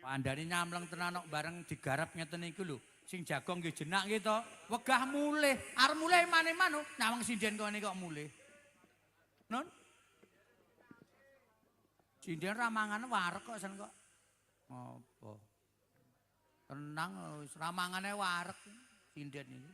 Pandane nyamleng tenan kok bareng digarap ngeten iku lho. Sing jagong nggih jenak nggih to. Wegah mulih, arep mulih mane-mane nyawang sinden kene kok mulih. Nun. Sinden ra mangan wareg kok sen kok. Apa? Tenang wis ra mangane wareg sinden iki.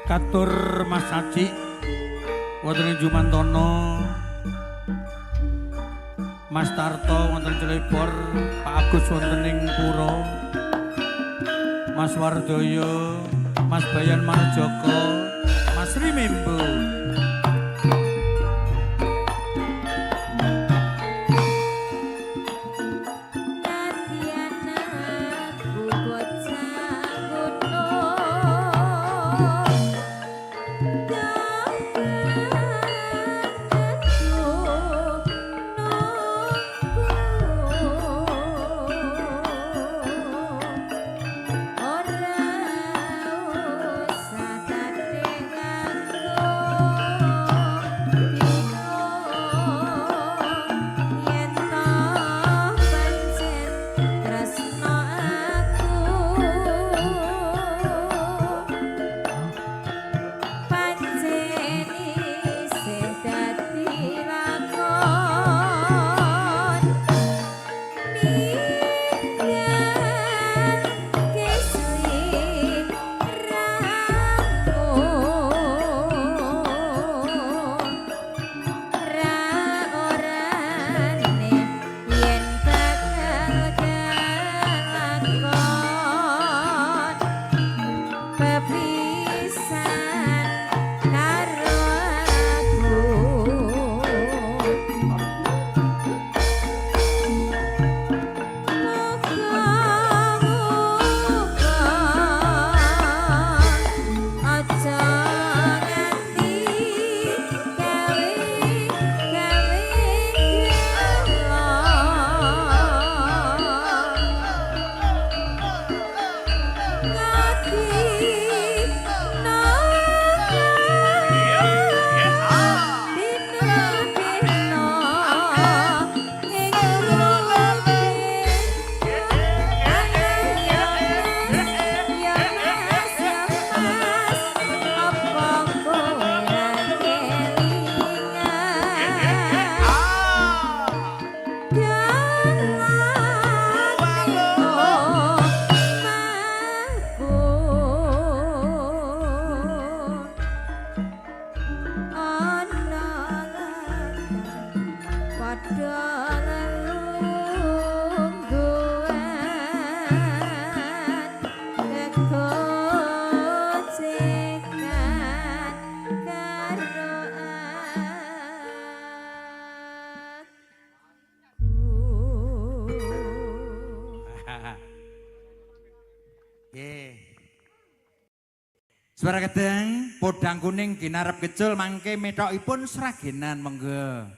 Katur Mas Aji wonten ing Jumantono, Mas Tarto wonten Cirebon, Pak Agus wonten ing Pura, Mas Wardoyo, Mas Bayan Marjoko, Mas Rimimbo. Ora usah kate nganggo. Suara kedeng, podang kuning ginarep kecul mangke metokipun Sragenan monggo.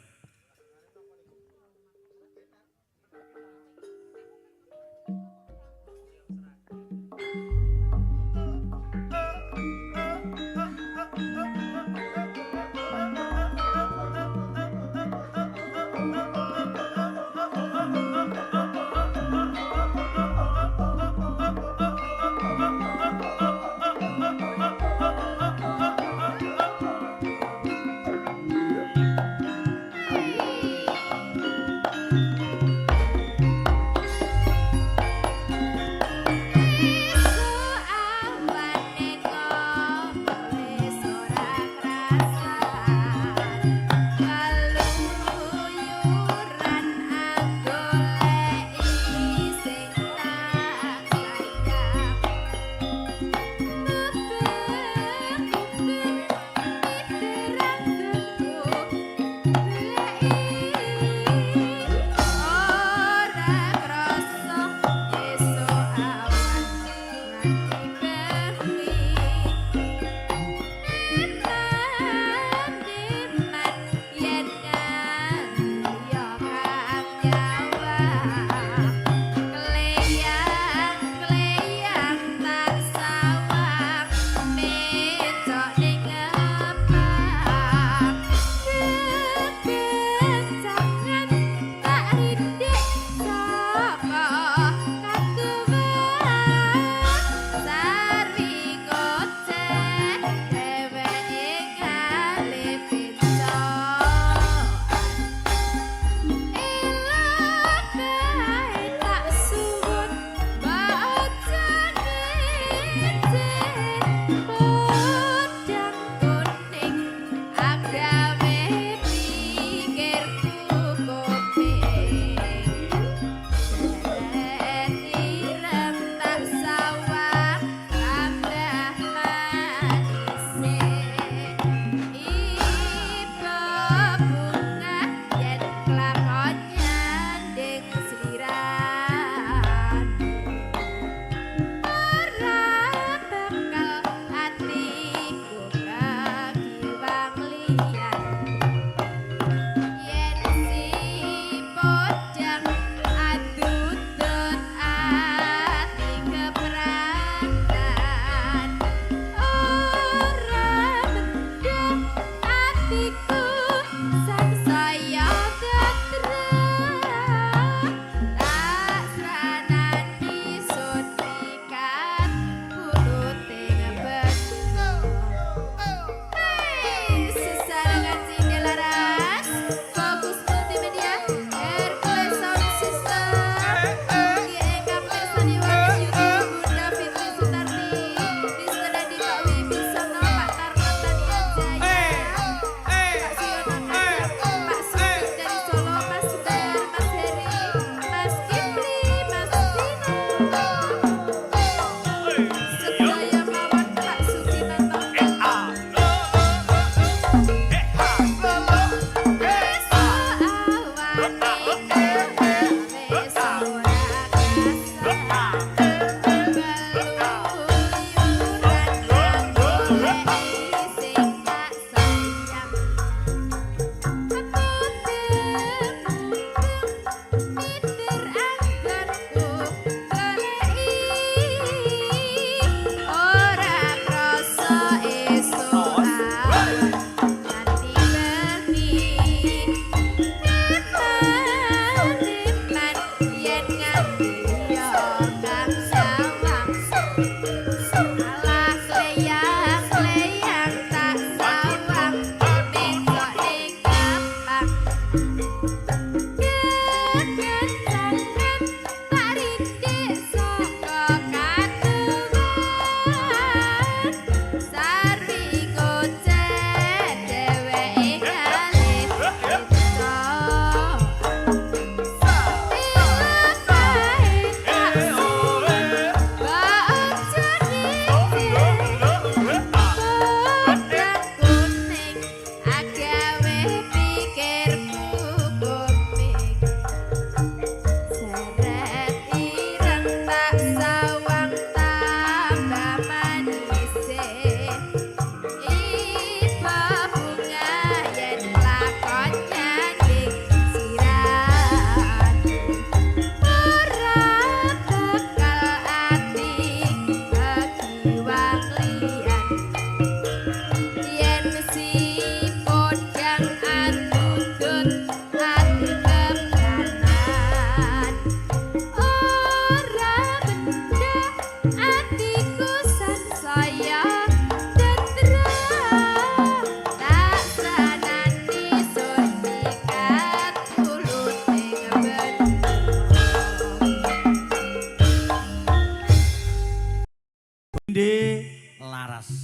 Laras.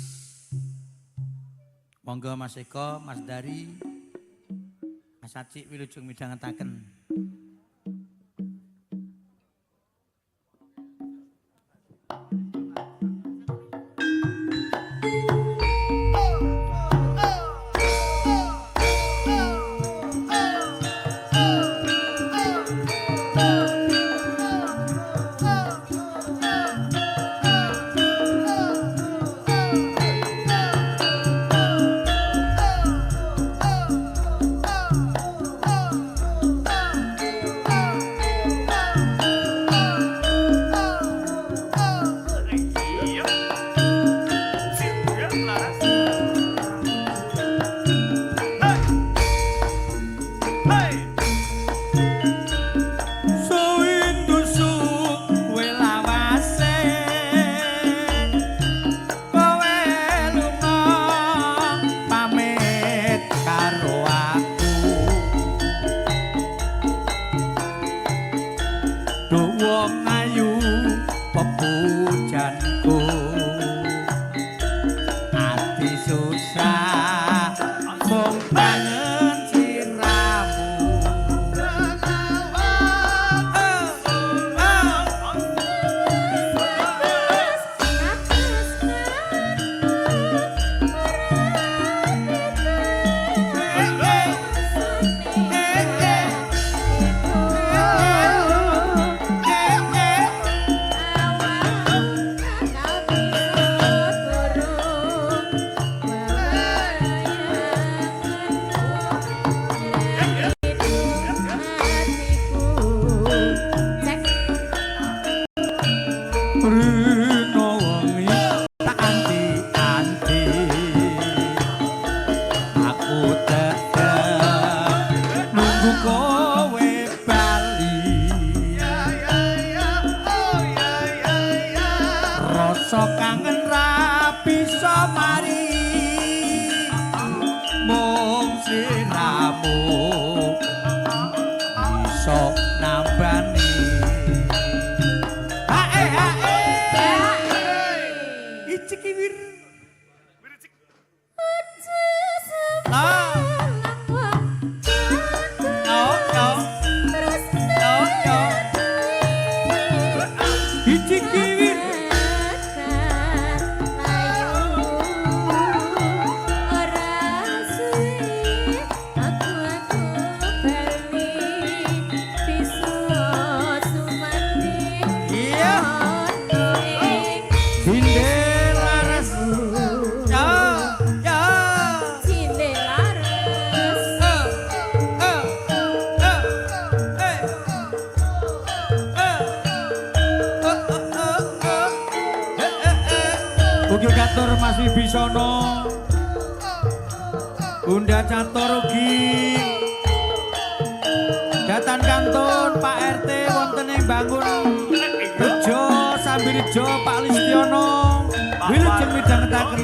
Monggo Mas Eko, Mas Dari, Mas Acik wilujeng midhangetaken. Ugi katur Mas Wibisono, Bunda Catur ugi datan kantun Pak RT wonten ing Bangun Rejo Sambirejo Pak Listiono wilujeng midhangetaken.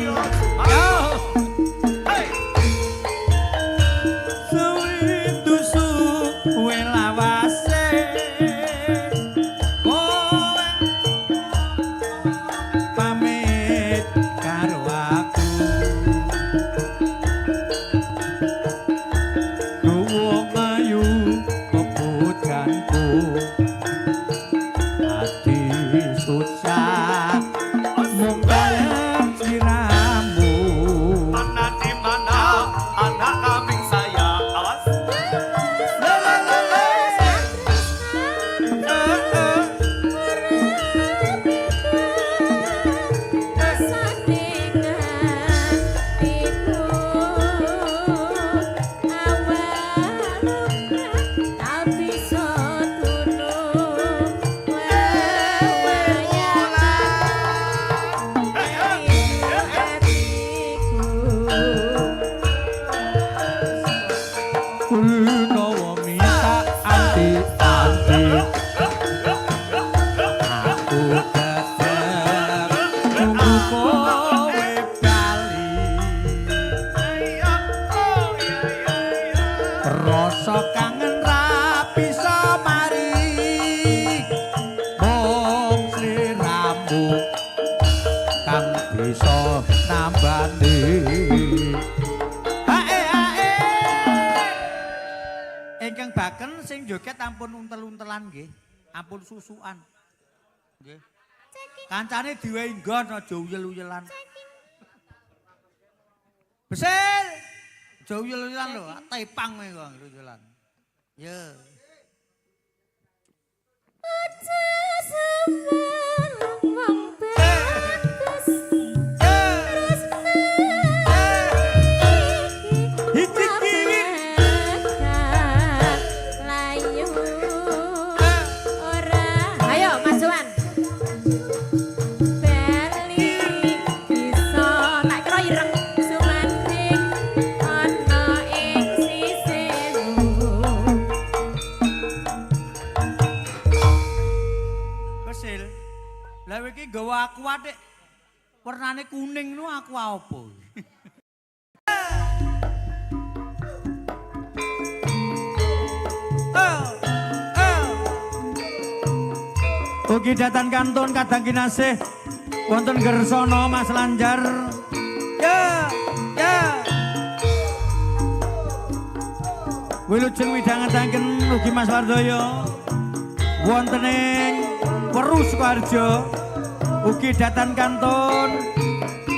Susah. nambani. Hae hae. Ingkang baken sing joget ampun untel-untelan nggih. Ampun susukan. Nggih. Kancane diwehi nggon aja uyel-uyelan. Besil. Aja uyel-uyelan lho, tepang kowe kok uyel-uyelan. Ya. Aja seneng wong bagus Hiji kiwir. Layu ora. Ayo Mas Wan. Bali bisa tak kira ireng sumanding ana ing sisihmu. Besil. Lah iki nggawa aqua dik. Warnane kuning nu aqua apa? Ugi datan kantun kadang kinasih wonten Gersono Mas Lanjar. Ya, ya. Wilujeng midhangetaken ugi Mas Wardoyo. Wonten ing Weru Sukoharjo. Ugi datan kantun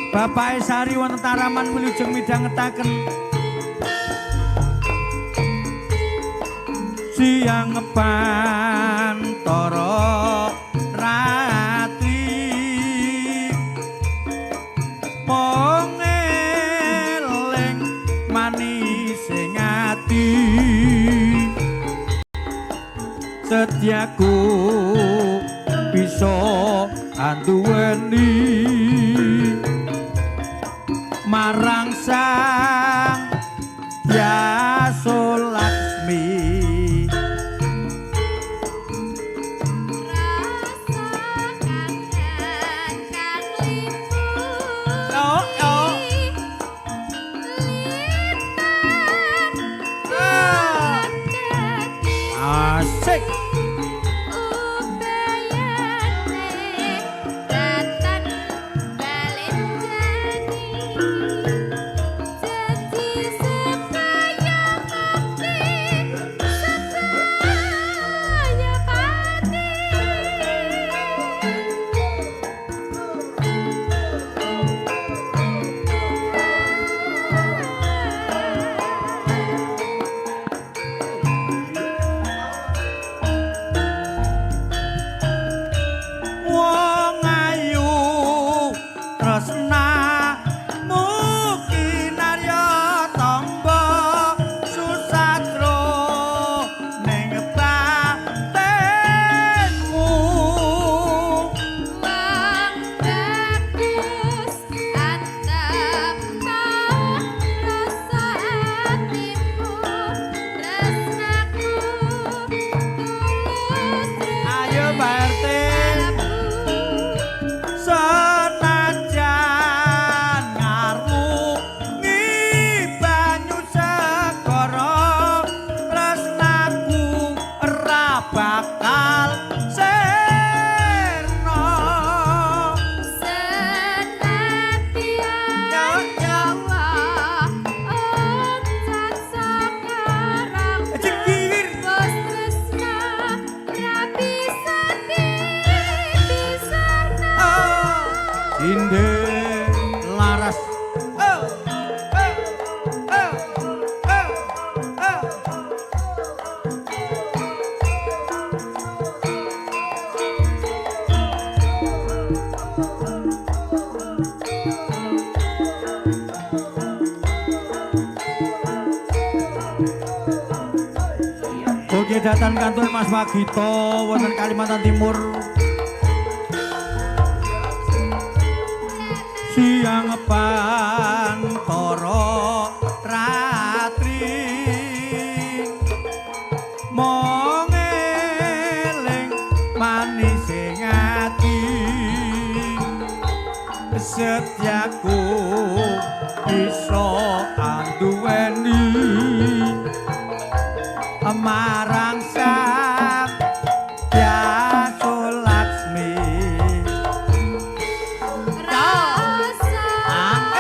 Bapak Sari wonten Taraman wilujeng midhangetaken. Siang pantara ratri mong eling manis ing ati setiaku bisa anduweni marang Sang Yaso Laksmi. Rasa kangen kang liputi Oh, oh. Litan bulan dadi Asik. Ubayane ratan balen jani janji supaya mati supaya pati. Wong ayu tresnamu kinarya tamba susatro ning batinmu. Wong bagus antep rasa atimu tresnaku tulus. Ayo Pak RT. Senajan ngarungi banyu segara tresnaku ora bakal sirna. Senadyan dawa oncat sakarang Jekiwir. wis tresna ra bisa dipisahna. Inde laras. Oh, oh, oh, oh, oh. Oke datan kantun Mas Wagito wonten Kalimantan Timur. Siang pantara ratri mong eling manis ing ati setiaku bisa anduweni marang Sang Yaso Laksmi. Rasa Ah.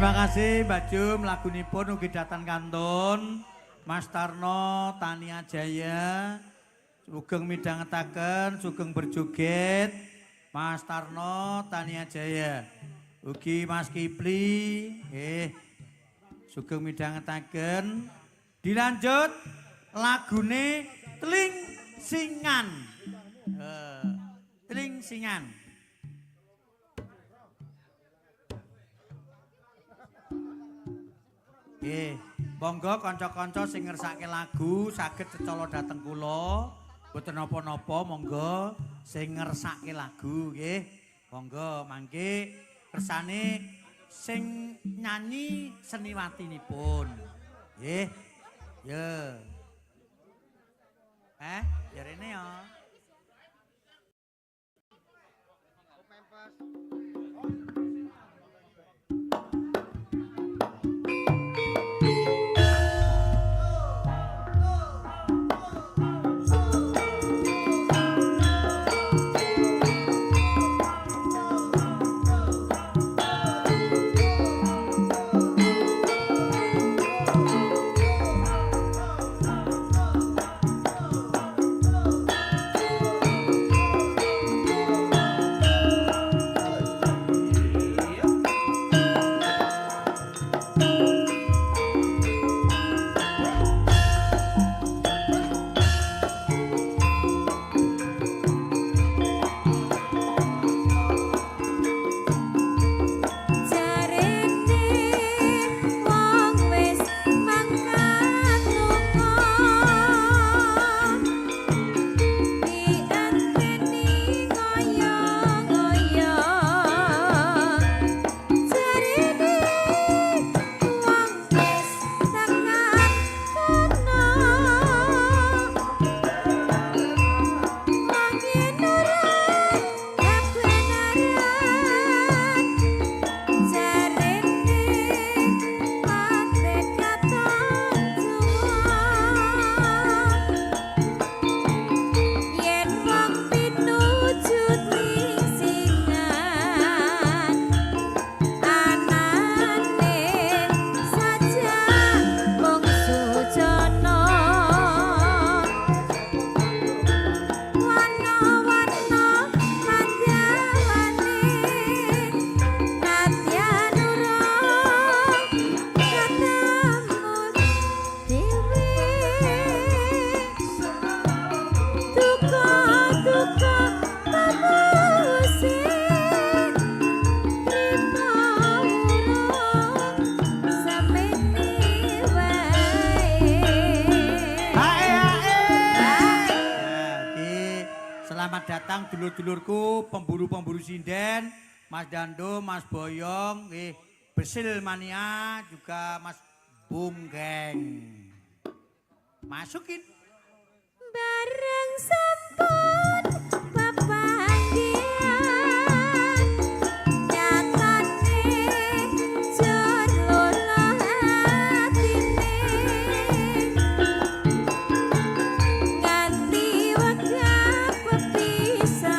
Terima kasih Mbak Jum, lagunipun ugi datan kantun Mas Tarno, Tania Jaya, sugeng midhangetaken, sugeng berjoget Mas Tarno, Tania Jaya. Ugi Mas Kipli, nggih. Sugeng midhangetaken. Dilanjut lagune Tling Singan. Tling Singan. Nggih, monggo kanca-kanca sing ngersake lagu saged cecala dhateng kula. Mboten napa-napa, monggo sing ngersake lagu nggih. Monggo mangke kersane sing nyanyi seniwatinipun. Nggih. Ya. Ya rene ya. Jarene wong wis mangkat lunga dianteni ngoyo-ngoyo. Jarene wong wis tekan kono wong yen ora kebenaran. Jarene pate katon tuwa yen wong pinuju tling-singan anane saja mung sujana. Wana-wana madyawane nadyan urung ketemu dhewe. Duka-duka pamuse trima urung semene wae. Hae hae. Ya, oke. Selamat datang dulur-dulurku pemburu-pemburu sinden, Mas Dando, Mas Boyong, nggih, Besil Mania, juga Mas Bunggeng. Masukin. Bareng sampun pepanggihan nyatane jur lolo atine nganti wegah pepisan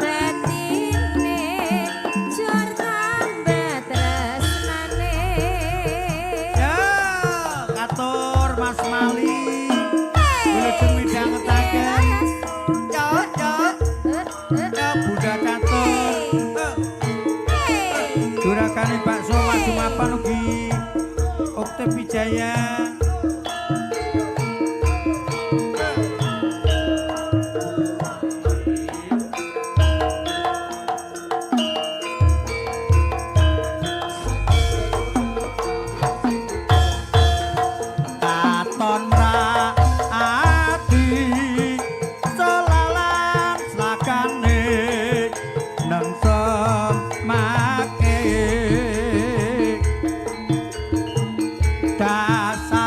batine jur tambah tresnane. Ya, katur Mas Mali. Wilujeng midhangetaken. Cok, cok. Ya, Bunda Catur. Juragane bakso Wasumapan ugi Okte Wijaya. Katon ati selalan slakane nang semake dasar.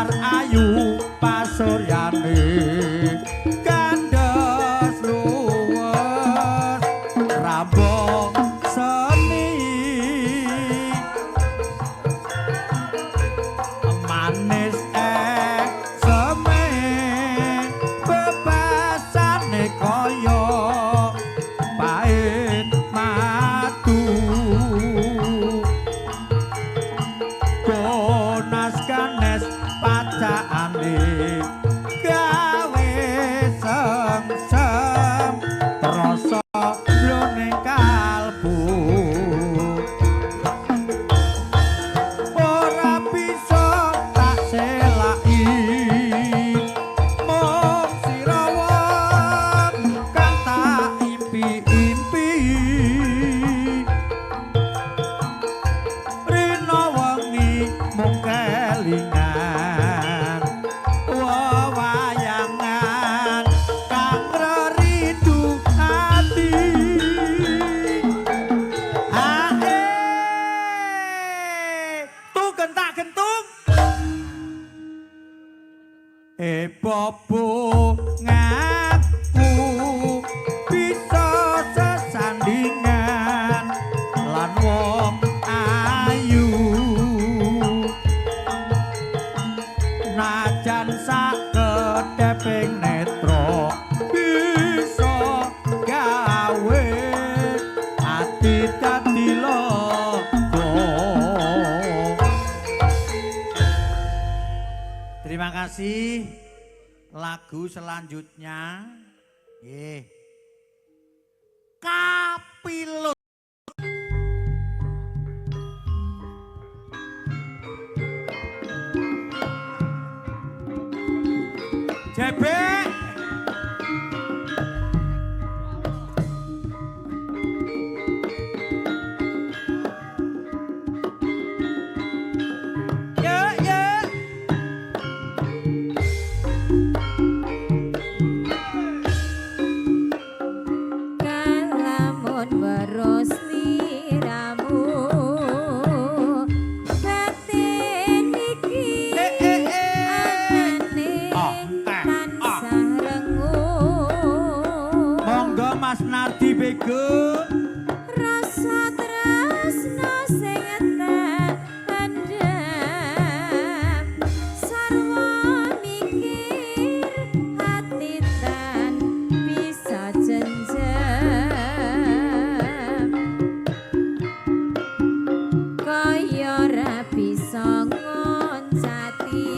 Ngaku bisa sesandingan lan wong ayu, najan sakedheping netra bisa gawe ati dadi lega. Terima kasih. Lagu selanjutnya nggih. Kapilut. Jebek. Ya, ya. Kalamun weruh sliramu batin iki Eh, eh, eh. anane Ah, eh, ah. tansah renguh. Monggo Mas Nardi Bego. Rasa tresno sing tak pendem, sarwa mikir hati tan bisa jenjem, kaya ora bisa ngoncati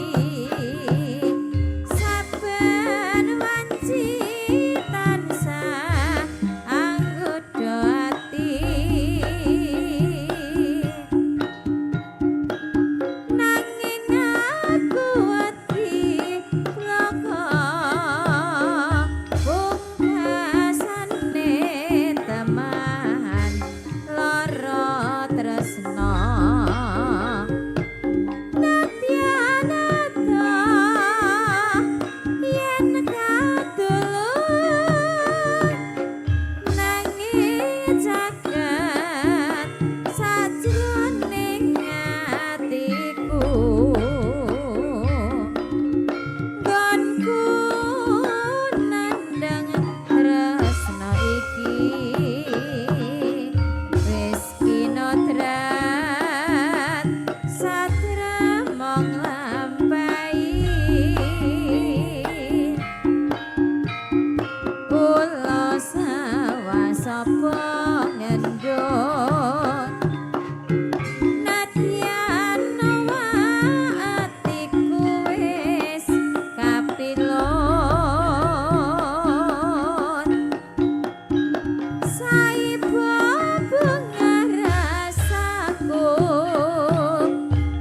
saben wanci tansah anggodha ati. Nanging aku wedi blaka pungkasane teman lara tresno. Nadyanata yen kadulur nanging jagat sajroning atiku, nggonku nandhang tresno iki wis kinodrat satra mong lampahi. Ula sawah sapa ngendut, nadyan atiku wis kapilut. Saibo bunga rasaku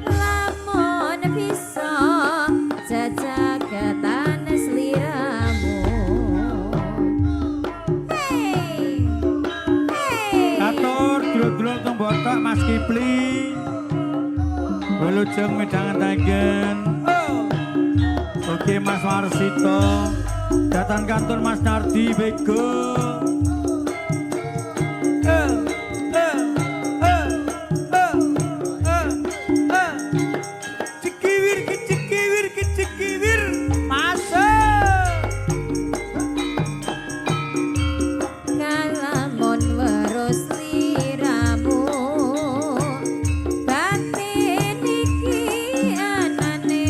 lamun bisa jejagetan sliramu. Hey, hey. Katur dulur-dulur teng botok Mas Kipli. Wilujeng midhangetaken. Oke Mas Warsito. Datang kantor Mas Nardi Bego. Eh, eh, eh, eh, eh, eh. Cikiwir kicikiwir kicikiwir. Masuk. Kalamun weruh sliramu batin iki anane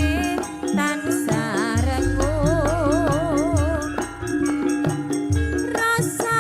tansah renguh. Rasa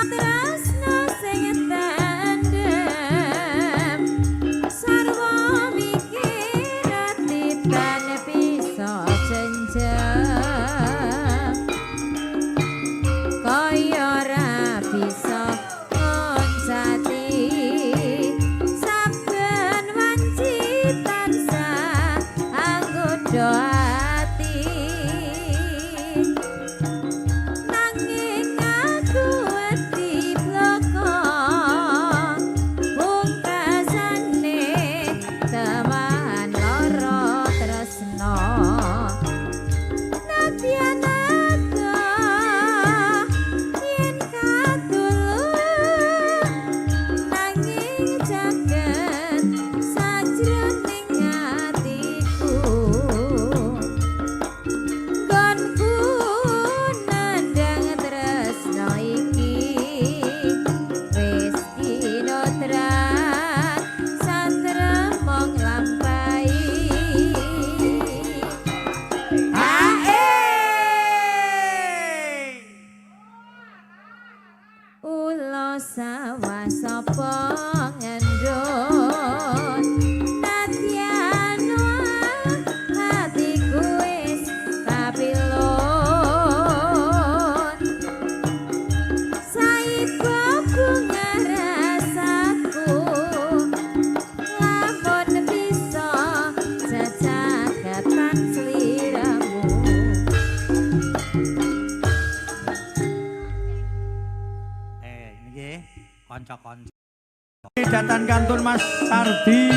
datan kantun Mas Sardi,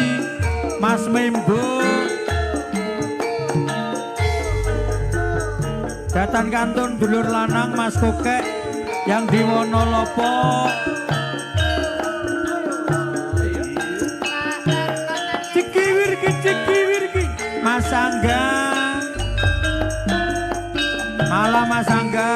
Mas Membo. Datan kantun dulur lanang Mas Kokek yang di Wonolopo. Cikiwirki cikiwirki Mas Angga. Malah Mas Angga.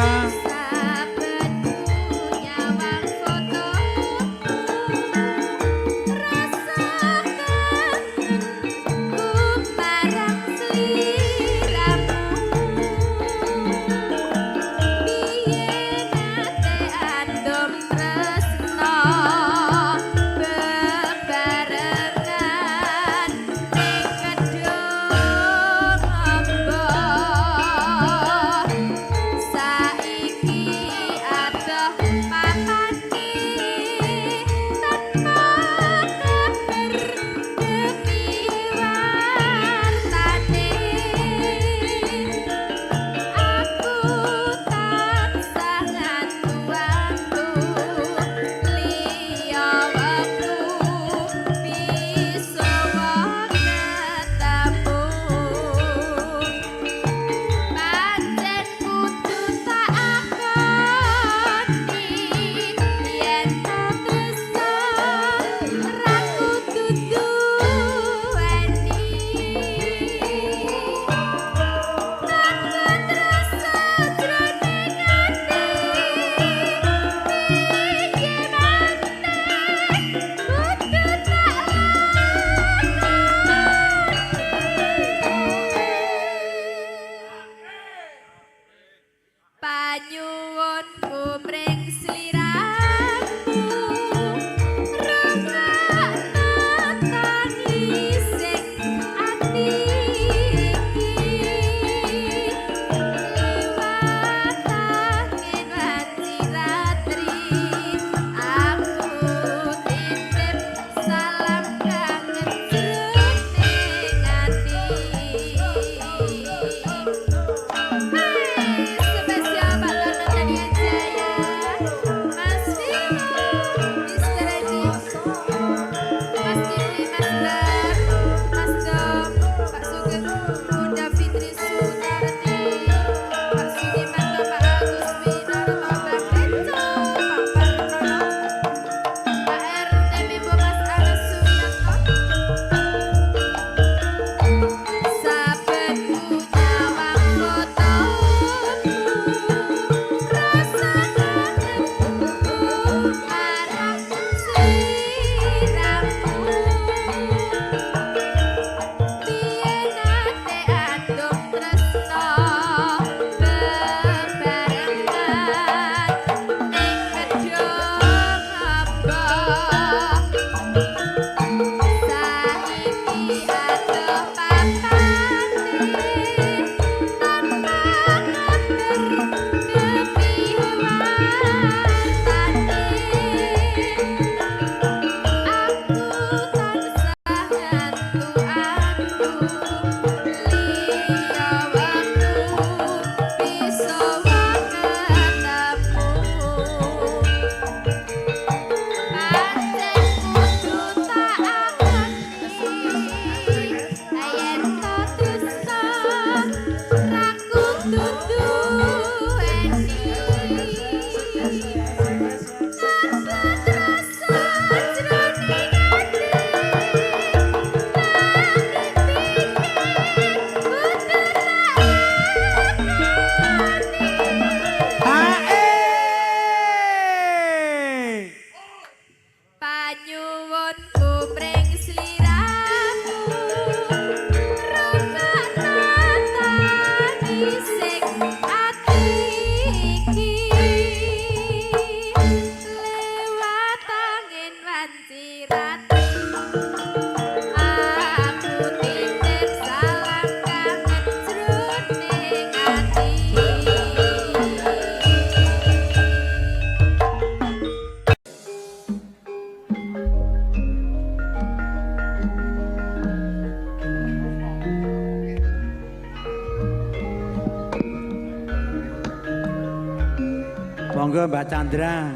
Monggo Mbak Chandra.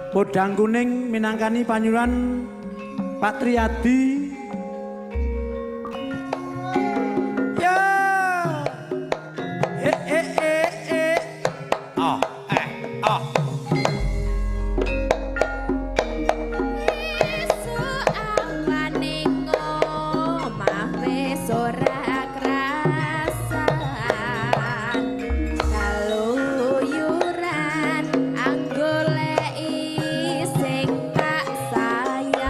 Podang kuning minangkani panyuwun Pak Triyadi. Ya. Eh eh eh eh. Oh, eh, oh. Esuk awane ngomah wis ora krasan. Kaluyuran anggoleki sing tak sayang.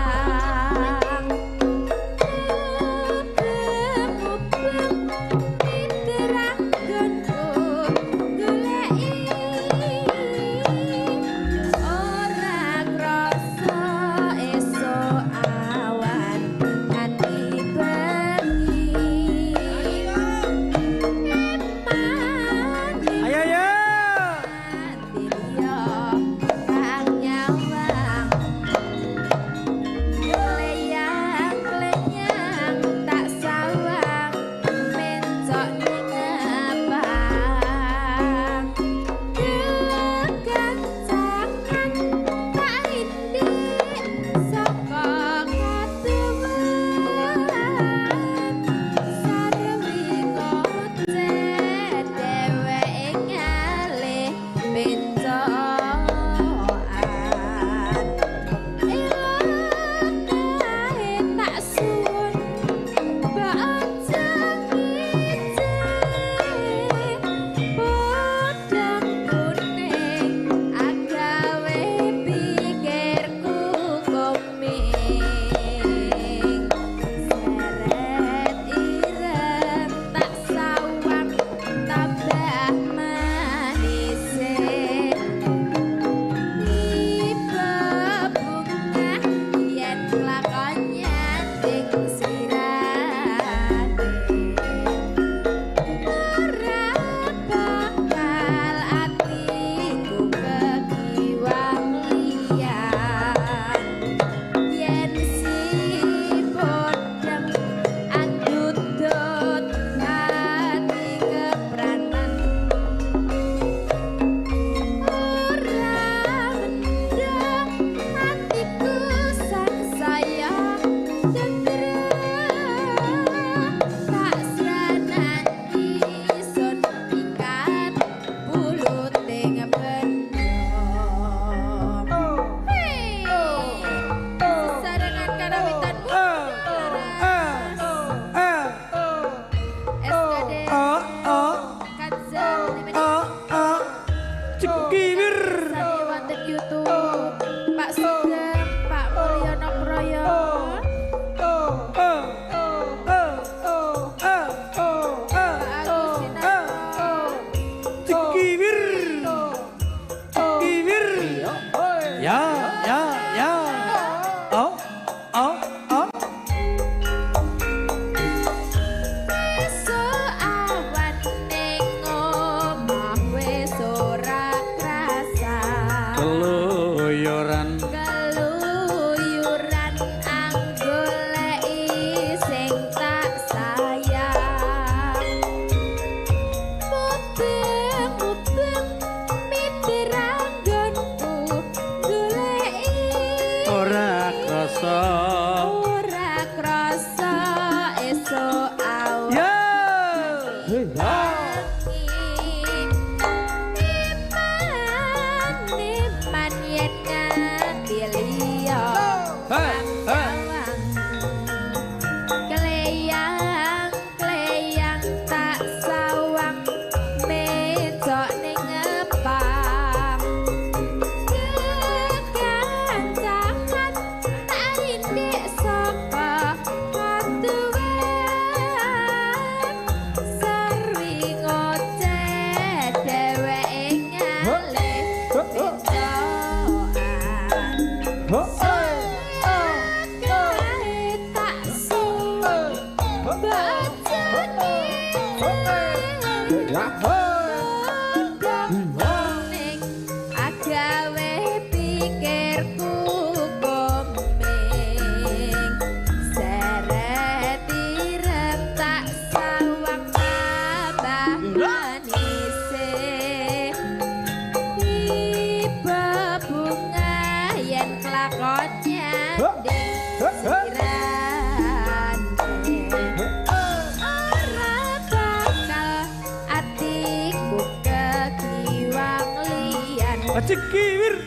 Cekiwir.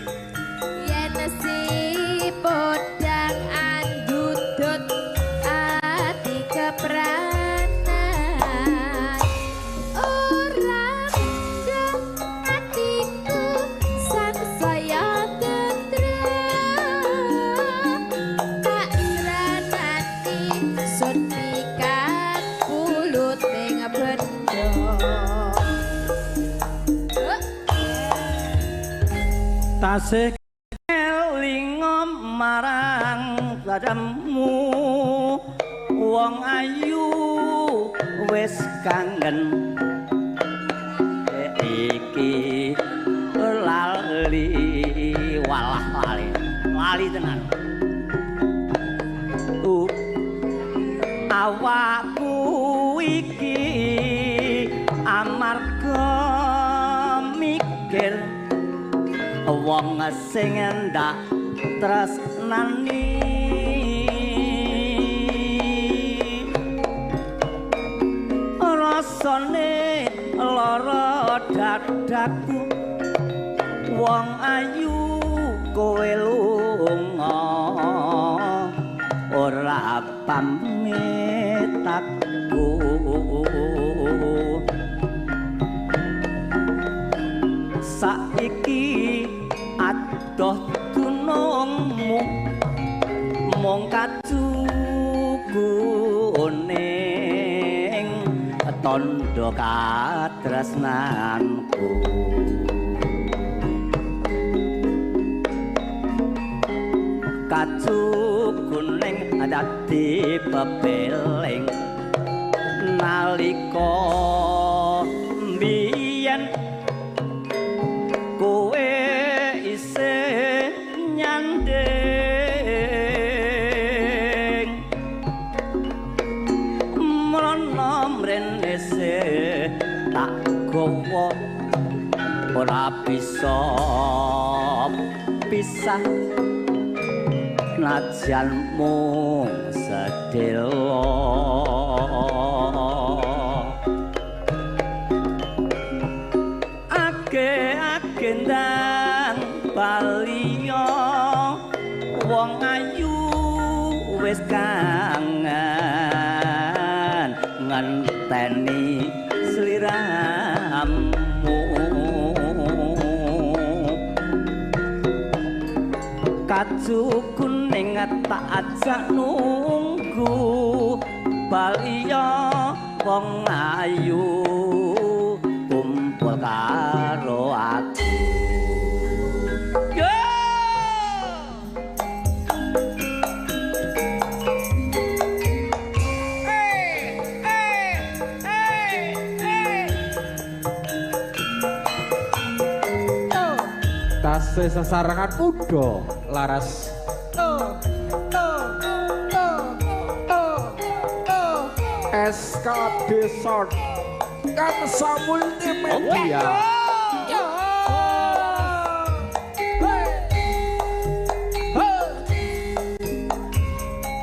Yen si podang andudut ati kepranan, ora mendem atiku sansaya tentrem, tak sranani sun pikat puluting bendho. Tasih elinga marang padamu wong ayu wis kangen iki lali, walah lali lali tenan. Awakku iki amarga mikir wong sing ndak tresnani, rasane lara dadaku wong ayu kowe lunga ora pamit aku. Saiki adoh dunungmu mung kacukuning tandha katresnanku. Kacukuning dadi pepeling nalika mbiyen kowe isih nyanding, mrono mrene sih tak gawa ora bisa pisah najan mung sedhela. Gendang baliya wong ayu wis kangen ngenteni sliramu. Kacu kuning tak ajak nunggu baliya wong ayu kumpul karo aku. Yo! Tasih sesarengan muda laras. SKD Sound Kansa Multimedia.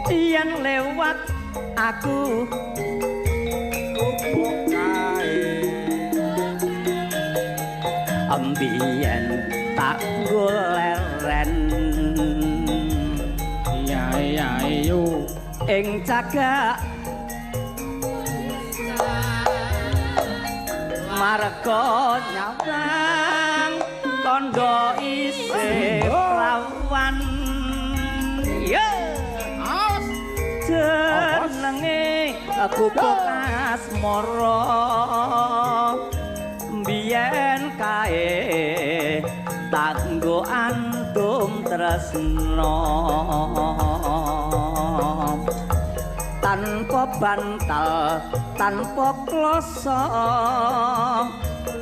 Yen lewat aku mbiyen tak goleren Iya iya iyo ing cagak marga nyawang kandha isih prawan. Jenenge gubuk asmara mbiyen kae tanggo antum tresna, tanpa bantal tanpa kloso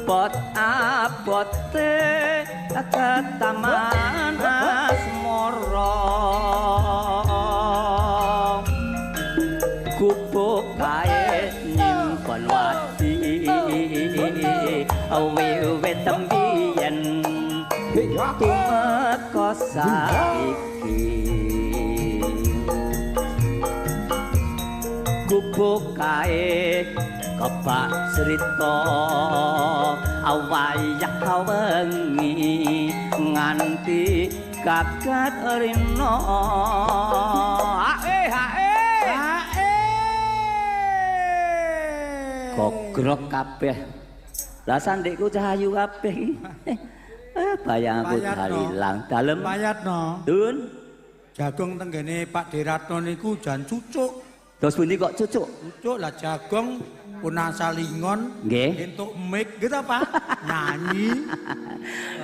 bot abote ketaman asmara. Gubuk kae nyimpen wadi wiwit mbiyen tumeka saiki. Gubuk kae kebak cerita Wayah wengi nganti kakat rina. Ae ae Ae. Gogrok kabeh. Lah sandikku cahayu kabeh iki. Bayangku ilang dalem. Payatno. Dun. Jagung tenggene Pak Deratno niku jan cucuk. Terus pundi kok cucuk? Cucuk lah jagung pun asalingon. Nggih. Entuk mic gitu Pak. Nyanyi.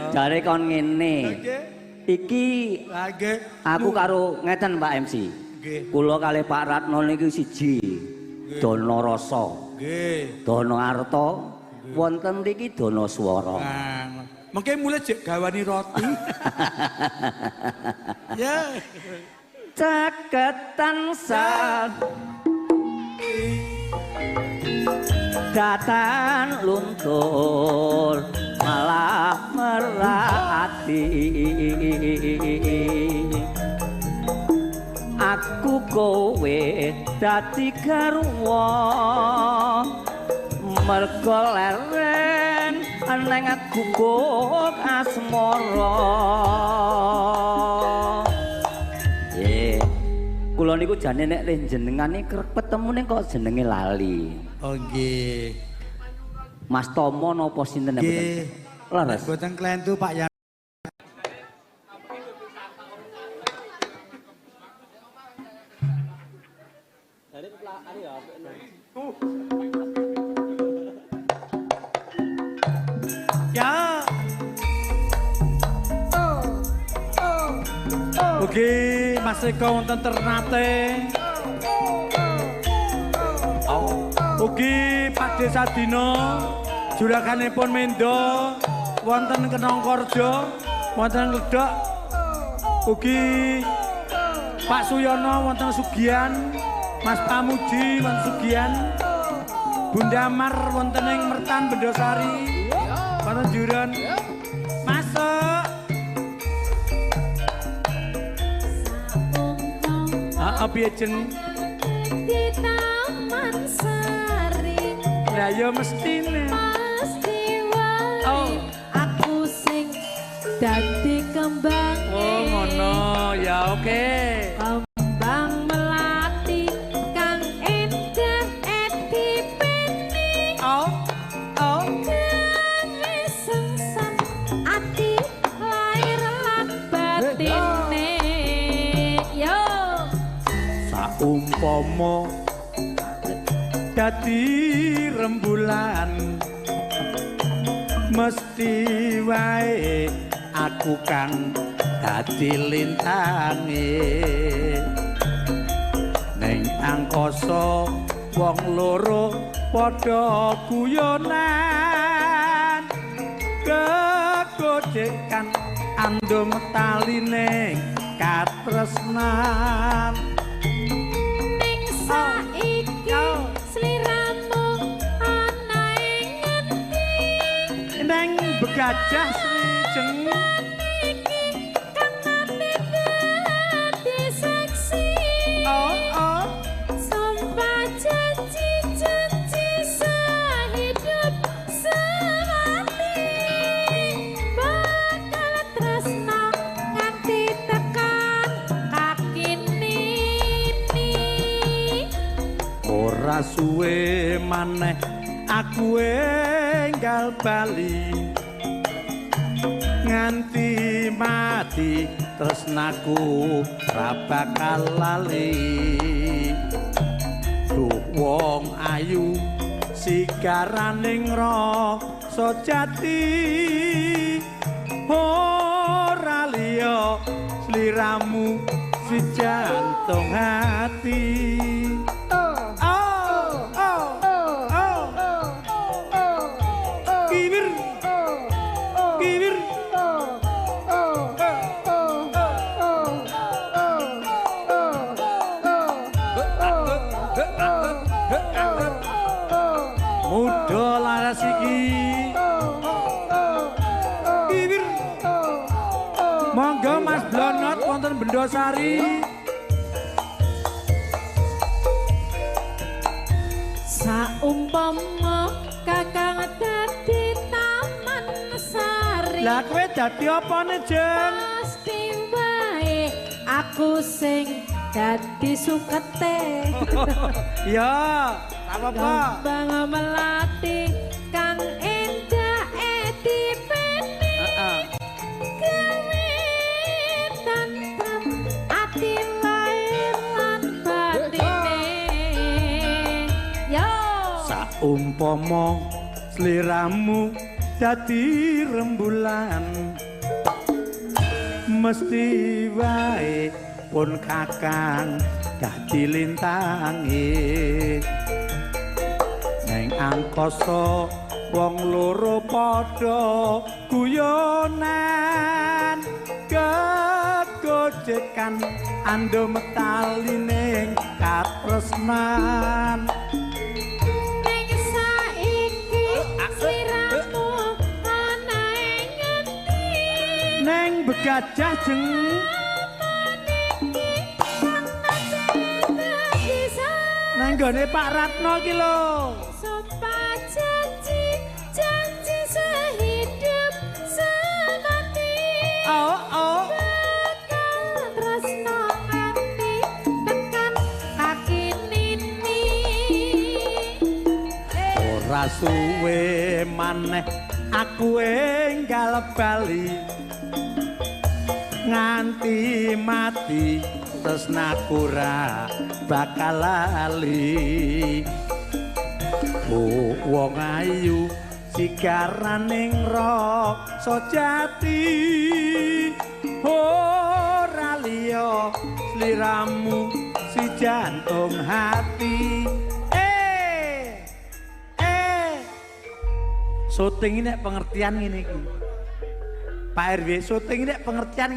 Jare kon ngene. Nggih. Iki Lah nggih. aku karo ngeten Pak MC. Nggih. Kula kalih Pak Ratno niki siji. Dana rasa. Nggih. Dana arta. Wonten mriki dana swara. Nah, mengke mulai jek gawani roti. Ya. Caketan sa datan luntur malah merati. Aku kowe dadi garwa mergo leren neng guguk asmara. Nggih. Kula niku jane nek jenengan iki kerep ketemu ning kok jenenge lali. Oh nggih. Mas Tomo napa sinten mboten? Nggih. Leres. Mboten klentu Pak Yan. Ya. Ugi Mas Eko wonten Ternate. Ugi Pak Desa Dino juraganipun Mendo wonten Kenongkorjo, wonten Ledok. Ugi Pak Suyono wonten Sugian, Mas Pamuji wonten Sugian. Bunda Mar wonten ing Mertan Bendosari. Wonten Juron. Masuk. Heeh piye jeng? Di Taman Sari. Lah ya mestine. Pasti wae. Oh. Aku sing dadi kembang. Oh ngono ya oke. Kembang melati kang endah edipene. Oh. Oh. Gawe sengsem ati lahir lan batine. Yo. Saumpama dadi rembulan mesti wae aku kang dadi lintange ning angkasa wong loro padha guyonan kegojekan andum taline katresnan. Ning saiki sliramu ana ing ngendi? Neng begajah Sri Jeng Iki kang nate dadi saksi. Oh oh. Sumpah janji janji sehidup semati bakal tresna nganti tekan kaki nini. Ora suwe maneh aku enggal bali nganti mati tresnaku ra bakal lali. Duh wong ayu sigaraning rasa jati ora liya sliramu si jantung hati. Oh, oh, oh, oh. Kiwir, kiwir. Muda laras iki. Kiwir. Monggo Mas Blonot wonten Bendosari. Saumpama kakang dadi taman Lah kowe dadi apane, Jeng? Pasti wae aku sing dadi sukete. Ya, tak apa-apa. Kembang melati kang endah edipene. Heeh. Gawe tentrem ati lahir lan batine. Yo. Saumpama sliramu dadi rembulan, mesti wae pun kakang dadi lintange. Neng angkasa wong loro padha guyonan, kegojekan andum talining katresnan. Ning saiki sliramu ana ing ngendi? Neng begajah jeng nang nggone Pak Ratno iki lho. Sumpah janji, janji sehidup semati. Oh oh. Bakal tresno nganti tekan kaki nini. Ora suwe maneh aku enggal bali, nganti mati tresnaku ra bakal lali. Oh wong ayu sigaraning rasa jati, ora liya sliramu si jantung hati. Syuting ini pengertian ngene iki. Pak RW, syuting ini pengertian ngene.